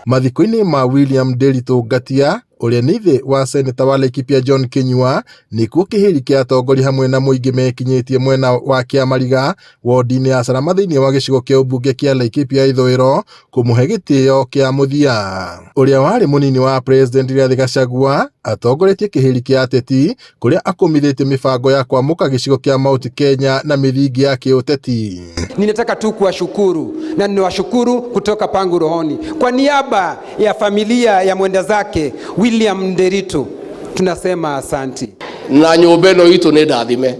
Mathiko-inĩ ma William Nderitu Ngatia ũrĩa nĩ ithe wa seneta wa Laikipia John Kinyua nĩkuo kĩhĩri kĩa atongoria hamwe na mũingĩ mekinyĩtie mwena wa Kĩamariga wodi-inĩ ya Salama thĩinĩ wa gĩcigo kĩa ũmbunge kĩa Laikipia ithũĩro kũmũhe gĩtĩo kĩa mũthia. Ũrĩa warĩ mũnini wa President Rigathĩ Gachagua atongoretie kĩhĩri kĩa ateti kũrĩa akũmithĩtie mĩbango ya kwamũka gĩcigo kĩa Mount Kenya na mĩthingi ya kĩũteti. Ninataka tu kuwashukuru na ninawashukuru kutoka pangu rohoni kwa niaba ya familia ya mwenda zake William Nderitu, tunasema asanti. Na nyũmba ĩno itũ nĩ ndathime,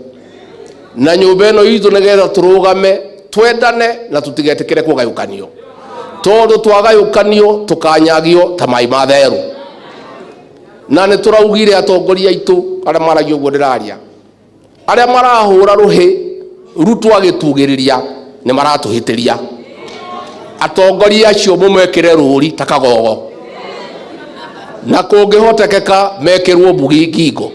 na nyũmba ĩno itũ nĩgetha tũrũgame twendane na tũtigetĩkĩre kũgayũkanio, tondũ twagayũkanio tũkanyagio ta mai ma therũ. Na nĩ tũraugire atongoria aitũ arĩa maragia ũguo ndĩraria, arĩa marahũra rũhĩ Ruto agĩtugĩrĩria nĩ maratũhĩtĩria. Atongoria acio mũmekĩre rũri ta kagogo, na kũngĩhotekeka mekĩrwo mbugi ngingo,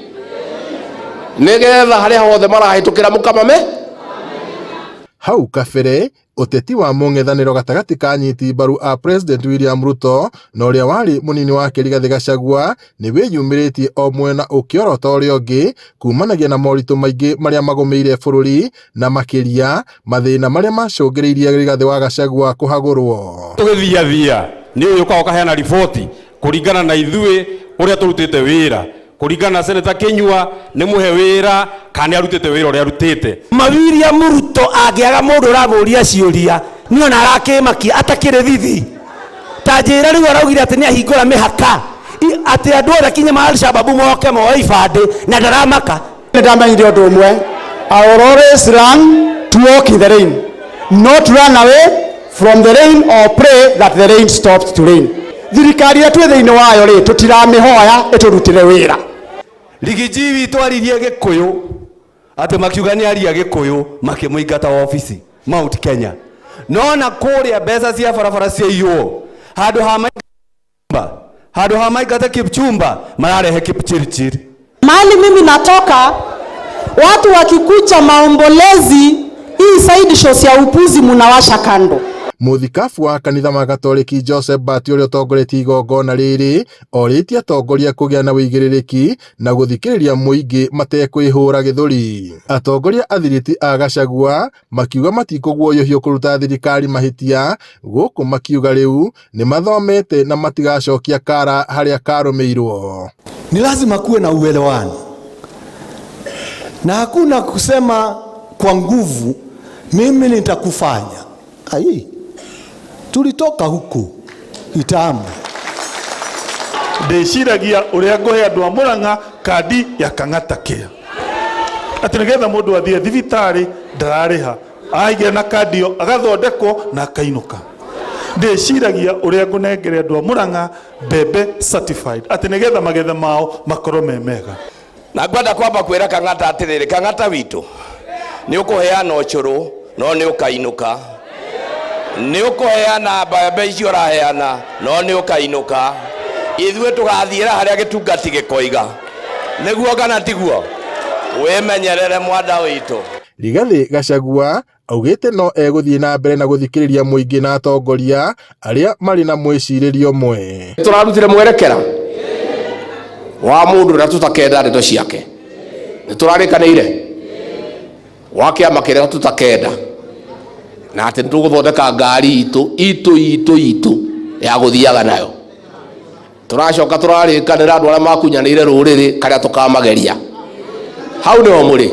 nĩgetha harĩa hothe marahĩtũkĩra mũkamame. Hau kabere ũteti wa mũng'ethanĩro gatagatĩ ka anyiti mbaru a President William Ruto na ũrĩa warĩ mũnini wake Rigathĩ Gachagua nĩ wĩyumĩrĩtie o mwena ũkĩorota ũrĩa ũngĩ kumanagia na moritũ maingĩ marĩa magũmĩire bũrũri na makĩria mathĩna marĩa macũngĩrĩirie Rigathĩ wa Gachagua kũhagũrwo. Tũgĩthiathia nĩ ũyũ ũkaga ũkaheana riboti kũringana na ithuĩ ũrĩa tũrutĩte wĩra, kũringana na Senator Kinyua nĩ mũhe wĩra kana nĩ arutĩte wĩra ũrĩa arutĩte. Ma William Ruto angĩaga mũndũ ũramũria ciũria niĩ ona arakĩmakia atakĩrĩ thithi. Ta njĩra rĩu araugire atĩ nĩ ahingũra mĩhaka atĩ andũ othe kinya ma Al-Shabaab moke moe ibandĩ na ndaramaka. Nĩ ndamenyire ũndũ ũmwe, I will always learn to walk in the rain, not run away from the rain or pray that the rain stops to rain. Thirikari ĩrĩa twĩ thĩinĩ wayo rĩ, tũtiramĩhoya ĩtũrutĩre wĩra. Rigiji witũ aririe Gĩkũyũ atĩ makiuga nĩ aria Gĩkũyũ makĩmũingata wabici Mount Kenya. No na kũrĩa mbeca cia barabara ciaiywo, handũ ha maingata, handũ ha maingate Kipchumba mararehe Kipchirchir. Mahali mimi natoka, watu wakikuja maombolezi, hii side shows ya upuzi munawasha kando. Mũthikabu wa kanitha wa Gatoreki Joseph Bahati ũrĩa ũtongoretie igongona rĩrĩ orĩtie atongoria kũgĩa na ũigĩrĩrĩki na gũthikĩrĩria mũingĩ matekwĩhũra gĩthũri. Atongoria athiriti a Gachagua makiuga matikũguoyohio kũruta thirikari mahĩtia, gũkũ makiuga rĩu nĩ mathomete na matigacokia kara harĩa karũmĩirwo. Ni lazima kuwe na uelewano, na hakuna kusema kwa nguvu mimi nitakufanya. Ai, tulitoka huku itamu. Ndĩciragia ũrĩa ngũhe andũ a Murang'a kandi ya Kang'ata Care, atĩ nĩgetha mũndũ athiĩ thibitarĩ ndararĩha, aigĩa na kandi ĩyo agathondekwo na akainũka. Ndĩciragia ũrĩa ngũnengere andũ a Murang'a mbembe certified, atĩ nĩgetha magetha mao makorwo me mega. Na ngwenda kwamba kwĩra Kang'ata atĩrĩrĩ, Kang'ata witũ nĩ ũkũheana ũcũrũ no nĩ ũkainũka, nĩ ũkũheana mbembe icio ũraheana no nĩ ũkainũka. Ithuĩ tũgathiĩra harĩa gĩtungati gĩkoiga, nĩguo kana tiguo? Wĩmenyerere mwanda witũ. Rigathĩ Gachagua augĩte no egũthiĩ na mbere na gũthikĩrĩria mũingĩ na atongoria arĩa marĩ na mwĩcirĩrie ũmwe. Tũrarutire mwerekera wa mũndũ ũrĩa tũtakenda ndeto ciake, nĩ tũrarĩkanĩire wa kĩama kĩrĩa tũtakenda, na atĩ nĩ tũgũthondeka ngari itũ itũ itũ itũ ya gũthiaga nayo. Tũracoka tũrarĩkanĩra andũ arĩa makunyanĩire rũrĩrĩ karĩa tũkamageria. Hau nĩho mũrĩ.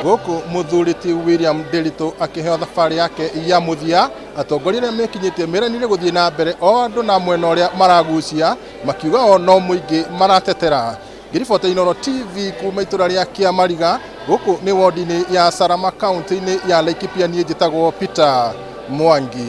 Gũkũ mũthuri ti William Nderitu akĩheo thabarĩ yake ya mũthia, atongoria arĩa mekinyĩtie meranĩire gũthiĩ na mbere o andũ na mwena ũrĩa maragucia, makiuga o no mũingĩ maratetera. Ngĩribota Inooro TV kuma itũra rĩa Kĩamariga, gũkũ nĩ wodi-inĩ ya Salama kaunti-inĩ ya Laikipia, niĩ njĩtagwo Peter Mwangi.